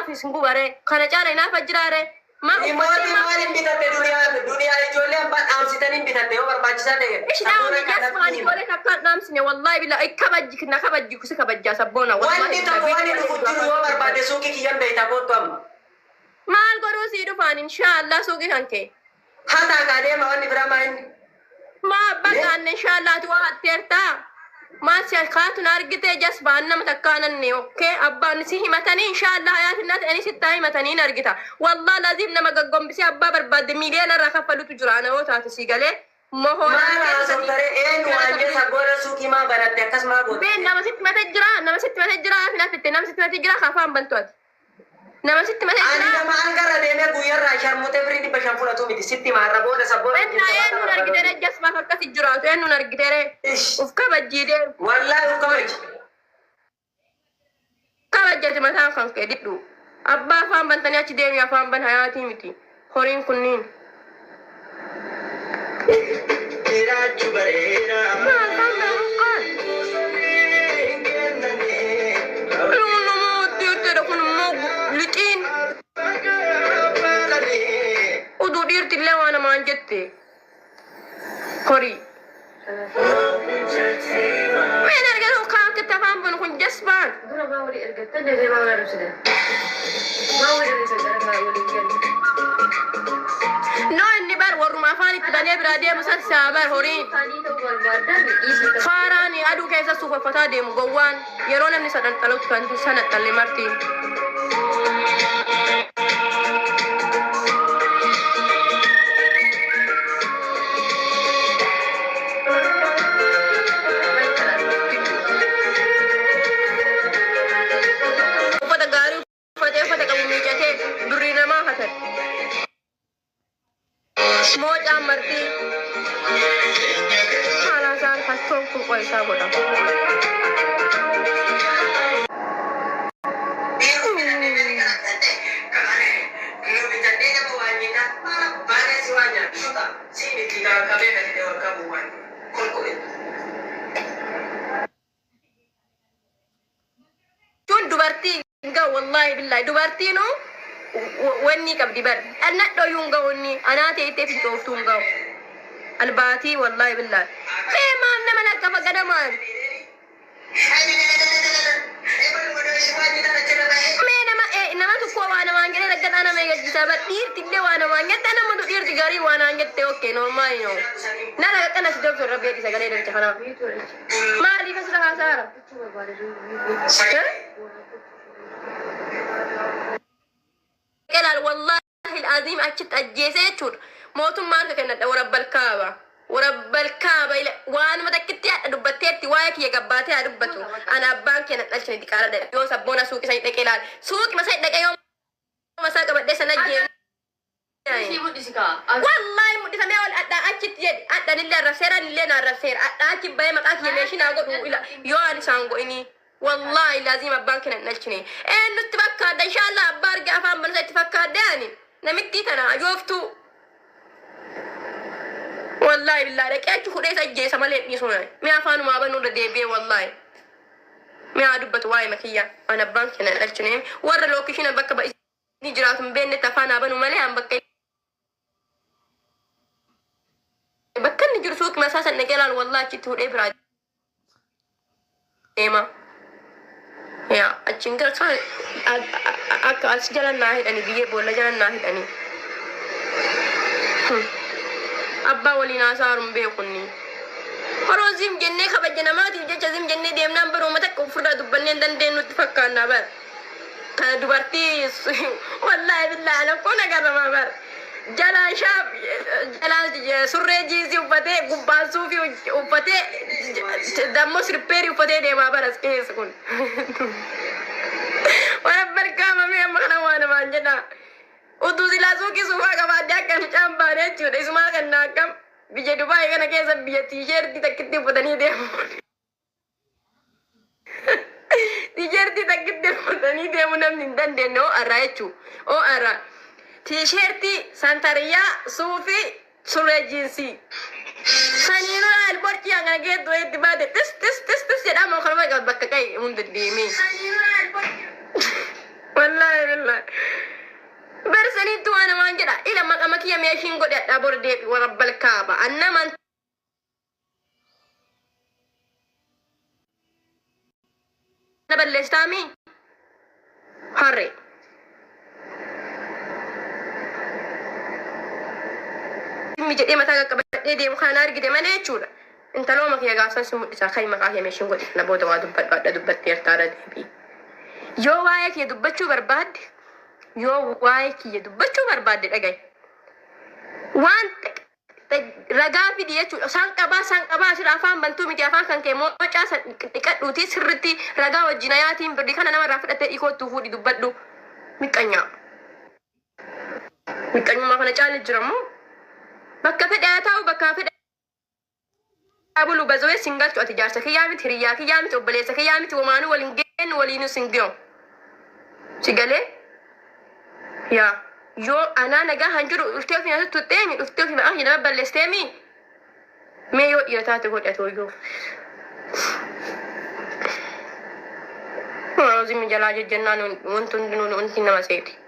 maaf isin gubaree? Kana caala hinaafa jiraaree? Maa uffattee Rimootii maaf maaliin bitatte duniyaa duniyaa ijoollee abbaa dhaamsitaniin bitatte yoo barbaachisaa ta'e Ishi dhaamni sabboona jasbaan kanatti hima. ijoollee takkaan dhaamsine wallahi billahi kabajji na kabajji si kabajjaa sabboona wallahi Wanni billahi tokko wanni viidiyoo dhufu malee jiru yoo barbaade suuqii kiyyan beektaa koottu amma. Maal godhuu sii dhufaan inshaallah suuqii kan kee. Hataa kaa deema wanni biraa maa inni. Maa abbaa qaanne inshaallah ati waa hatteertaa. Maal si kaatu na argitee jasbaan nama takkaa nanne okkee abbaan si himatanii inshaallah hayaatin naati ani sittaa himatanii hin argita. Wallah laziim nama gaggombisee abbaa barbaadde miiliyoona irraa kaffalutu jira ana yoo taate sii galee mohoonaan Maal keessa haasoftaree eenyu waan jee sabboona suuqii maa banatte akkas maa goote. Been nama sitti mate jira nama sitti mate jira ati naaf nama sitti mate jira kafaan bantu ati. Nama sitti mate Ani jira. nama algarra deemee guyyarraa sharmutee firii 500 fudhatu miti sitti maarra booda sabboona Ennaa eenyuun argite ree jasbaaf akkasi jiraatu eenyuun argite ree Ish. uf kabajjii deemu. Wallaahi uf kabaji. Kabajjati mataan kan kee didhu. Abbaa afaan bantanii achi deemi afaan ban hayaatii miti. Horiin kunniin. Jiraachuu bareera. Maal kan ta'u Kun kun immoo lixiin uduu dhiirti illee waa namaan jette horii. Meen argatu kaakatti afaan banu kun jasbaan. Dura maa walii ergattan deebee maa wal arrabsitan? Maa wal arrabsitan maa waliin galle? No inni bar warruma afaan itti banee biraa deemu san saa bar horiin. Taanii ta'uu barbaaddan dhiisii ta'uu. Faaraan aduu keessa suufaffataa deemu gowwaan yeroo namni saxanxalutti kan sanaxxalle marti. Uffata gaarii uffatee uffata qabu miicatee birrii namaa hatan. Moocaan martii haala isaan hattoon kun qola isaa godha. Tun dubartii hin gahu wallahi billahi dubartiinu wanni qabdi bar dhanna dhoyuu hin gahu inni anaa teettee fincooftuu hin gahu albaatii wallahi billahi mee maal nama lakkafa ganamaan mee nama nama tokko waa namaan jedhee raggaxaa nama eeggachiisaa bar dhiirti illee waa namaan jette namatu dhiirti garii waa naan jette okkee normaali no na raggaxana si dabsu rabbi eegi sagalee dhalcha kanaa maaliif asirra haasaara Qelaal wallahi al'aziim achitti ajjeesee jechuudha. Mootummaa harka kennadha warabbal kaaba. Warabbal kaaba waanuma takkitti hadha dubbatteetti waa'ee kiyya gabbaatee haa dubbatu. Ana abbaan kee na dhalchine diqaaladha. Yoo sabboona suuqii sanii dhaqee laal. Suuqi masai dhaqee yoo masaa qabadhee sana ajjeesee. Sii mudhisi kaa. Wallahi mudhisamee ol adhaa achitti jedhi adhanillee arrabseera anillee na arrabseera adhaa achi bahee maqaa kiyya meeshii naa godhu ila yoo ani isaan godhini wallahi laazim abbaan kena hin dhalchine eenyutti fakkaadha inshaallah abbaa arge afaan bansa itti fakkaadhe ani namittii tana ajooftuu wallahi billahi dhaqee achi hudhee isa ajjeesa malee hin dhiisu nani mee afaanumaa banuu irra deebi'ee wallahi mee haa dubbatu waa'ee makiyyaa an abbaan kena hin dhalchine warra lookishina bakka inni jiraatu hin beeknetti afaan haa banu malee an bakka bakka inni jiru suuqii masaa san dhaqee laal wallahi achitti hudhee biraa deema. Yaa achiin gara kaan akka as jala naa hidhani biyyee boolla jala naa hidhani. Abbaa waliin haasa'aaru hin beekunni. Horoo zim jennee kabaja namaatiif jecha zim jennee deemnaan barooma takka ofirraa dubbannee hin dandeenyutti fakkaannaa bara. Kana dubartii wallaahi billaahi ana koo nagarramaa bar. Jalaan shaaf jalaan surree jiinsii uffatee gubbaan suufii uffatee dammoo sirpeerii uffatee deemaa bara as keessa kun. Waan barkaamamee amma kana waa namaan jedha. Utuu silaa suuqii suufaa qabaadhee akka mucaan baane jechuudha. Isumaa kan na akkam biyya Dubaay kana keessa biyya tiisheertii takkitti uffatanii deemu. Tiisheertii takkitti uffatanii deemuu namni hin dandeenye oo arraa jechuu. Oo arraa. Tiisheertii, santariyyaa, suufii, surree jiinsii. Saniinuu laal borcii hanga geettu wayitti baate tis tis tis tis jedhaa moo kanuma bakka qayi hunda deemee. Wallaahi billaahi. Barsaniitti waan namaan jedha. Ila maqama kiyya meeshiin godhe adhaa bor deebi warabbal kaaba. Annaman na balleessitaami harree. Dhimmi jedhee mataa qaqqabadhee deemu kana argite malee jechuudha. Intalooma kiyya gaafsan si mul'isa kai maqaa kee meeshiin godhe na booda waa dubbadhu adha dubbatteertaadha deebii. Yoo waa'ee kiyya dubbachuu barbaadde, yoo waa'ee kiyya dubbachuu barbaadde dhagaye. Waan ragaa fidi jechuudha. Isaan qabaa, isaan qabaa asirra afaan bantuu miti, afaan kan kee moocaa san dhiqadhuuti sirritti ragaa wajjin hayaatiin birri kana namarraa fudhattee dhiikoottuu fuudhi dubbadhu. Miqqanyaa. Miqqanyummaa kana caalee jira immoo. Bakka fedhe haa taa'u, bakka fedhe haa bulu, bazawee sin galchu. Ati jaarsa kiyyaa miti, hiriyyaa kiyyaa miti, obboleessa kiyyaa miti, womaanuu waliin geennu, waliinuu sin ge'u. Si galee? Yaa yoo anaa nagaa han jiru dhuftee ofii natti tutteemi, dhuftee ofii maqaa nama balleessiteemi, mee yoo dhiira taate godhi ati wayyoo. Roozii jalaa jejjennaan wanti hundinuu wanti nama seeti.